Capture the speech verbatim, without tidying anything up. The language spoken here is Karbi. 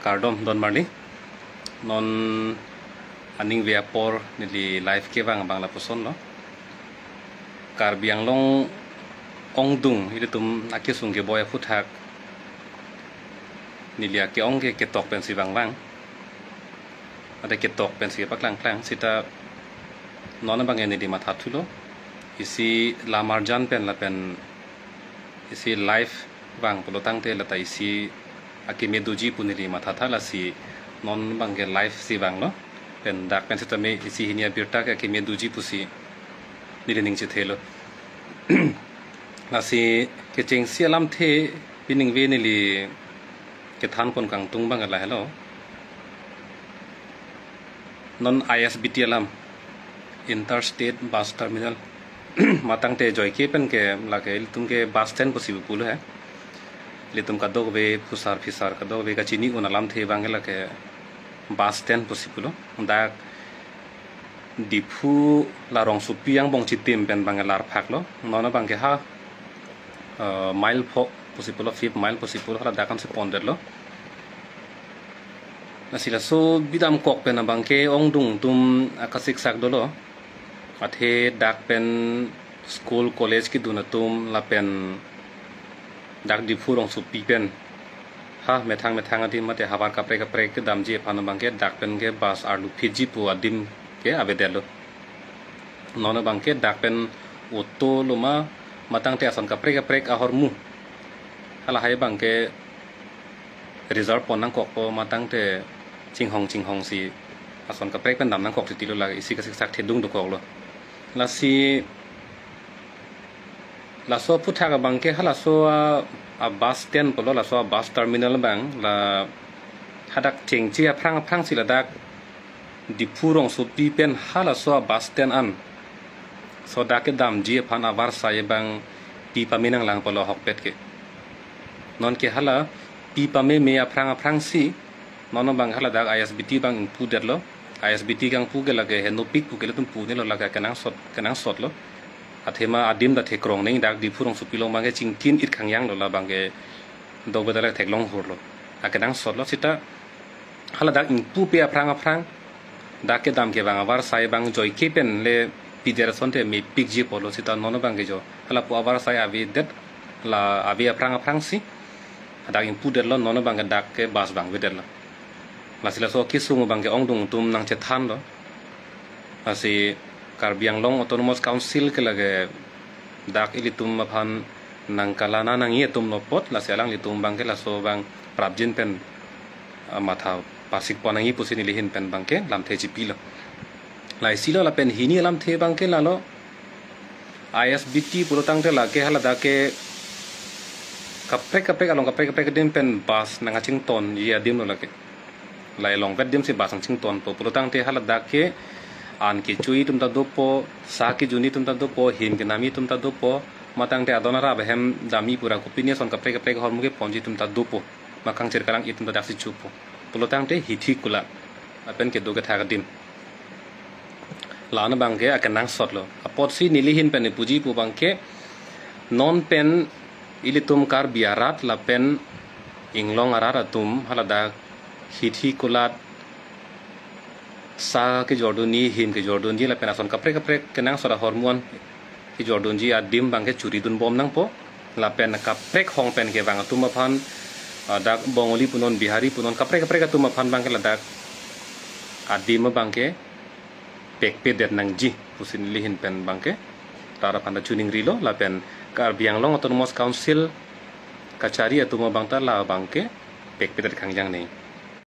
Kardom don marli. Non aning ve apor neli live kevang abang lapuson lo. Karbi Anglong ongdung ilitum akesung keboi aphuthak neli ake-ong ke ketok pensi vangvang. Ada ketok pensi paklang klang sita non abang neli mathathulo. Isi lamarjan pen lapen isi live vang pulotangte lata isi akeme doji pu neli mathatha, lasi non abang ke live si vanglo. Pen dak pen sitame isi hini abirta ke akeme doji pusi neli ning chethelo. Lasi kechengsi alamthe pining ve neli kethan pon kangtung abang lahelo. Non I S B T alam, Interstate Bus Terminal, matangte joike pen ke lake ilitum ke bus stand pusi pulo he. Ilitum kadokave phusar phisar kadokave kachini un alamthe abang ke lake bus stand pusi pulo. Dak Diphu la rongsopi angbong chitim pen abang ke larphaklo. Non abang ke ha, eh, mile pho pusi pulo, fifth mile pusi pulo, hala dak ansi pondetlo. Lasi laso bidam kok pen abang ke ongdung atum akasiksak dolo. Athe dak pen school college kedun atum lapen dak Diphu rongsopi pen ha methang methang adim mate havar kaprek kaprek kedamji aphan abang ke dak pen ke bus arlu phitji pu adim ke avedetlo. Non abang ke dak pen auto lo ma, matangte ason kaprek kaprek ahormu halahai abang ke reserve pon nangkokpo, matangte chinghong chinghongsi ason kaprek pen dam nangkok titilo, la isi kasiksak thedung dokoklo. Lasi laso aphuthak abang ke halaso a, a bus stand pulo, laso a bus terminal abang la hadak chengche aphrang aphrangsi ladak Diphu rongsopi pen halaso a bus stand an so dak kedamji aphan avarsai abang pi pame nanglang pulo ahokpet ke. Non ke hala pi pameme aphrang aphrangsi non abang haladak I S B T abang ingpudetlo. I S B T kangpu ke lake henopik pu ke ilitum punelo, lake kenangsot kenangsotlo. Athema adim ta thekrong neng, dak Diphu rongsopi along abang ke chingtin it khangyanglo, la abang ke dok bedalek theklong hurlo. Akenangsotlo sita haladak ingpupe aphrang aphrang dak kedam ke abang avarsai abang joike pen le pider asonte mepikji pulo, sita non abang ke jo halapu avarsai avedet, la ave aphrang aphrangsi hadak ingpudetlo, non abang ke dak ke bus abang avedetlo. Lasi laso kesung abang ke ongdung atum nangchethanlo. Lasi Karbi Anglong Autonomous Council ke lake dak ilitum aphan nangkalananangji atumlo apot, lasi alanglitum abang ke laso abang prapjin pen, ah, matha pasik ponnangji pusi neli ahin pen abang ke lamthe chipilo. Laisilo lapen hini alamthe abang ke lalo, I S B T pulotangte lake haladak ke kaprek kaprek along kaprek kaprek adim pen bus nangkachingtonji adimlo lake. Lahai along vet adim si bus nangchingtonpo pulotangte haladak ke an kechoji atum ta dopo, sa kejunji atum ta dopo, him kenamji atum ta dopo, matangte adon arap ahem damji pura kopine ason kaprek kaprek ahormu keponji atum ta dopo, ma kangchir kalang-i atum ta daksi chopo. Pulotangte hithi kula lapen kedo kethak adim. La-an abang ke akenangsotlo. Apotsi neli ahin pen nepuji pu abang ke non pen ilitum Karbi arat lapen inglong arat atum haladak hithi kulat, sa kejordunji, him kejordunji lapen ason kaprek kaprek kenangsot ahormu an kejordunji adim abang ke churidunbom nangpo. Lapen kaprek hong pen kevang atum aphan, ah, dak Bongali punon, Bihari punon, kaprek kaprek atum aphan abang ke ladak adim abang ke pekpedet nangji pusi neli ahin pen abang ke tar aphan ta chuningrilo. Lapen Karbi Anglong Autonomous Council kachari atum abang ta la abang ke pekpedet khangjang neng.